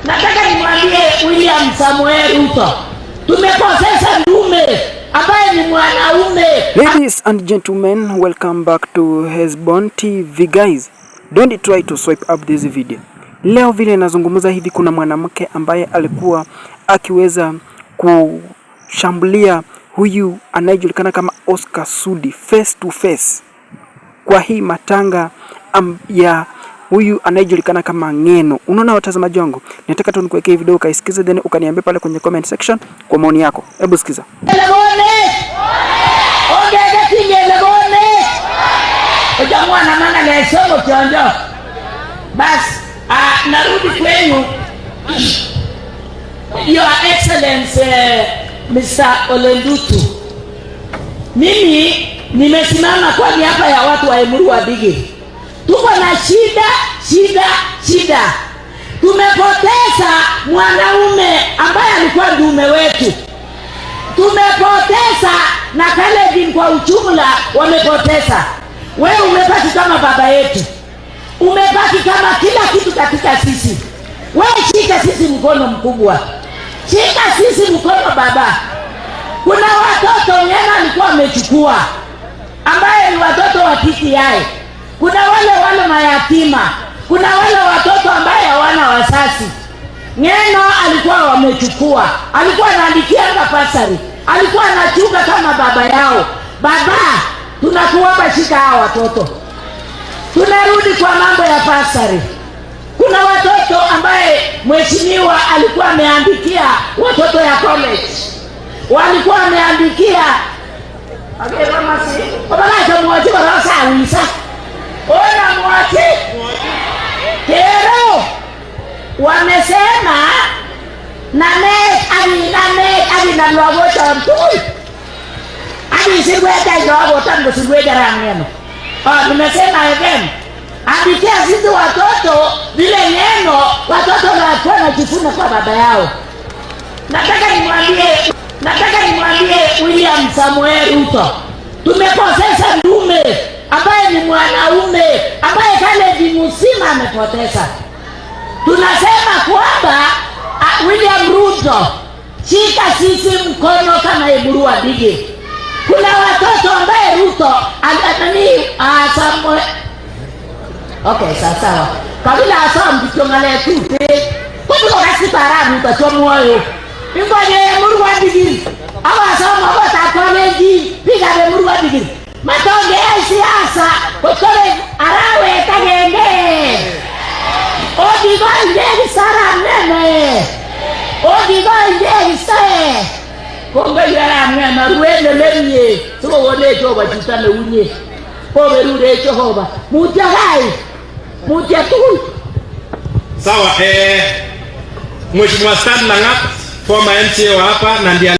Nataka nimwambie William Samoei Ruto, tumepoteza ndume ambaye ni mwanaume. Ladies and gentlemen, welcome back to Hesbon TV guys. Don't try to swipe up this video. Leo vile nazungumza hivi, kuna mwanamke ambaye alikuwa akiweza kushambulia huyu anayejulikana kama Oscar Sudi face to face kwa hii matanga ya huyu anayejulikana kama Ng'eno. Unaona watazamaji wangu, nataka tu nikuwekee video ukaisikize, then ukaniambia pale kwenye comment section kwa maoni yako. Hebu sikiza. Lebone ongege tinge lebone ujamwana mana lesomo kionjo. Bas, narudi kwenyu, Your Excellency, Mr. Ole Ntutu. Mimi nimesimama kwa niaba ya watu wa Emurua Dikirr. Tuko na shida, shida, shida. Tumepoteza mwanaume ambaye alikuwa ndume wetu, tumepoteza na Kalenjin kwa ujumla wamepoteza. Wewe umebaki kama baba yetu, umebaki kama kila kitu katika sisi. Wewe shika sisi mkono mkubwa, shika sisi mkono baba. Kuna watoto Ng'eno alikuwa amechukua ambaye ni watoto wa TTI. Kuna wale wale mayatima, kuna wale watoto ambaye hawana wazazi. Ng'eno alikuwa wamechukua, alikuwa anaandikianga bursary, alikuwa anachunga kama baba yao. Baba, tunakuomba shika hawa watoto. Tunarudi kwa mambo ya bursary. Kuna watoto ambaye mheshimiwa alikuwa ameandikia watoto ya college, walikuwa wameandikia obalacho barasawisa ona mwachi kero wamesema namek aki akinam lagochon tugul akisirwech any lagotan kosirwech arap Ng'eno. Ah, nimesema again, andikia sisi watoto vile Ng'eno watoto wanakuwa wanajivuna kwa baba yao. Nataka nimwambie William Samoei Ruto, tumepoteza ndume ambaye ni mwanaume ambaye Kalenjin mzima amepoteza. Tunasema kwamba William Ruto, shika sisi mkono kama Emurua Dikirr. Kuna watoto ambaye Ruto nani Samuel. Okay, sawa sawa. Kabila asom kityo ng'alek tuten. Kotuko arap Ruto chomwoe. Ingonye Emurua Dikirr. Awasom kotab Kalenjin, biikab Emurua Dikirr. Matongeyai siasa kotkobek arawet agenge. Okikoingei arap Ng'eno. Okikoingei istoe. Kongoi arap Ng'eno, ruet ne nemie sikokonech Jehova chito neunye. Koberurech Jehova. Mutyo kai. Mutyo tugul. Sawa, Mheshimiwa Stan Langat, former MCA wa hapa na ndiye